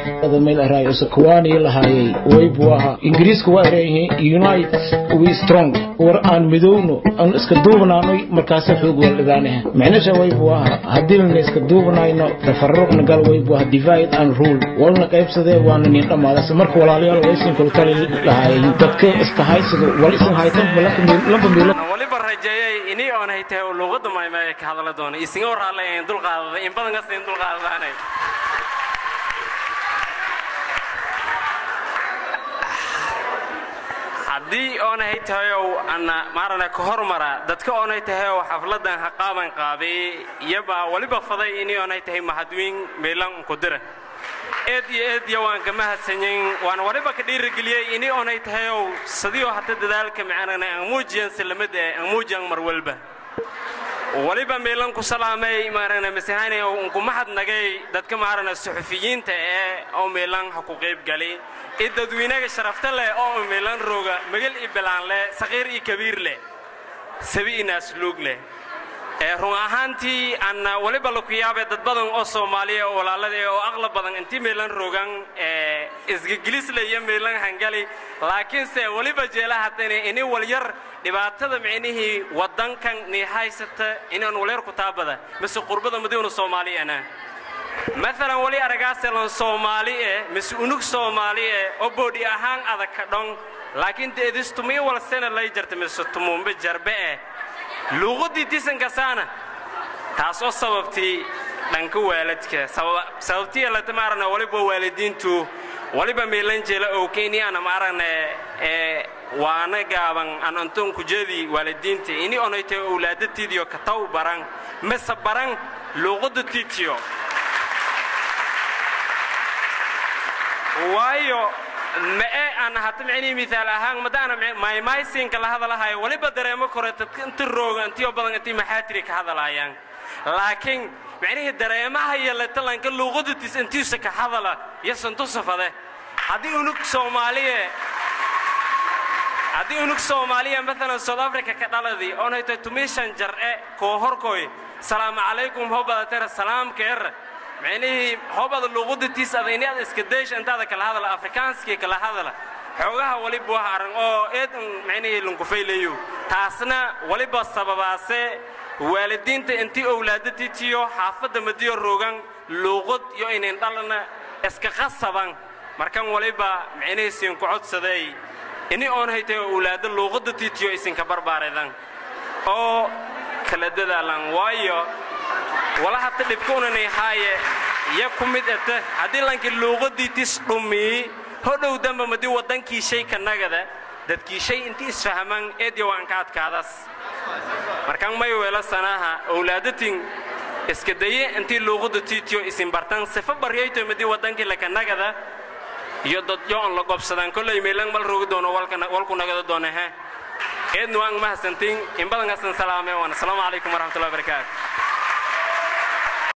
Meel araay usakuwaani lahaayay waybu ahaa Ingiriiska waa ereyihiin "Unite we strong". War aan midowno, aan iska duubnaanoy, markaasa xoog weeldhidaanaha. Micnasha waybu ahaa haddii lana iska duubnayno, tafaruqna gal, waybu aha divide and rule, walna qaybsadee, waana nin dhammaadase. Marka walaalayaal, waysin kula tali lahaayeen dadka iska haysado wal isin haytan lamba miilo. Waliba rajeeyay inii oonay tahay oo luuqadda maymaya ka hadala doona isinga waraallayn dulqaadada in badan kasta in dulqaadadaanay. Haddii oonahay tahayow ana maarana ka hormara dadka oonay tahayow xafladdan ha qaaban qaabay iyaba waliba faday inii oonay tahay mahadwiin meelan ku dira eed iyo eed iyo waan kama hadsanyin, waan waliba ka dhiirigeliyey inii oonay tahayow sidii oo hata dadaalka macanana aan muujiyan silamid ee aan muujiyan mar walba. Waliba meelan ku salaamay maarana masahanay oo ku mahadnagay dadka maarana suxufiyiinta ee oo meelan ha ku qayb galay ee dadweynaga sharafta leh oo meelan rooga, magal iyo bilaan leh, saqiir iyo kabiir leh, sabi iyo naasluug leh. Ee run ahaantii anna waliba laku yaabay dad badan oo Soomaaliya oo walaalada oo aqlab badan intii meelan roogan ee isgagilisle iyo meelan hangali, laakiinse waliba jeela hatana ini walyar dhibaatada micnihii waddankan ni haysata inaan walyar ku taabada mise qurbada madiina Soomaaliyana. Maalan wali aragaaselan Soomaali eh mise unug Soomaali eh oo boodhi ahaan adag ka dhon, laakiin deedistumii walsena lay jarta mise tumuumbe jarbe eh luuqaddii tisankasaana, taas oo sababtii dhanka waaladka sababtii lata maarana. Waliba waalidiintu waliba meelan jeela oo keeni ana maarana ee waana gaaban aan antoon ku jeedi waalidiinta ini onaytay owlaadatiidiyo ka taw baran mise baran luuqadda tiitiyo, waayo mae aan hata micnihii mithaal ahaan madaana maymaysinka la hadalahayo waliba dareemo kore dadka inta rooga intiyo badan intii maxaatiri ka hadalaayaan, laakiin micnihii dareemaha iyo latalanka luuqadatiis intiisa ka hadala iyo santusafade. Haddii unug Soomaaliye, haddii unug Soomaaliya maalan South Africa ka dhaladi oonaytay tumishan jar'e koo horkoy salaamu calaykum hobadatere salaamkeer, micnihii hobada luuqadatiis ada ini ad iska daysha intaada kala hadala Afrikaanskii kala hadala xoogaha waliba wax arran oo eed micnihii lunkufaylayo. Taasna waliba sababaase waalidiinta intii owlaadatiitiyo xaafadda madiyo roogan luuqad iyo inayn dhalana iska qasaban. Markan waliba micnihii siinku codsaday ini oon haytay owlaado luuqadda tiitiyo isinka barbaaredan oo kala dadaalan, waayo wala hata dhibka unanay haaye ya ku mid ete haddii lanki luuqadiitis dhumii hodhow damba madii waddankii shay ka nagada dadkii shay inti isfahamaan eedya waan ka adkaadas. Markaan may weelo sanaha owlaadatin iska daye intii luuqadda tiitiyo isin bartan sifa baryayto madii waddankii laka nagada iyo dadyo on la gobsadaan kolley meelan mal roogi doono walku nagada doona he eednu waan mahadsantiin in badan hasan salaame. Waan asalaamu calaykum waraxmatullahi wabarakaatu.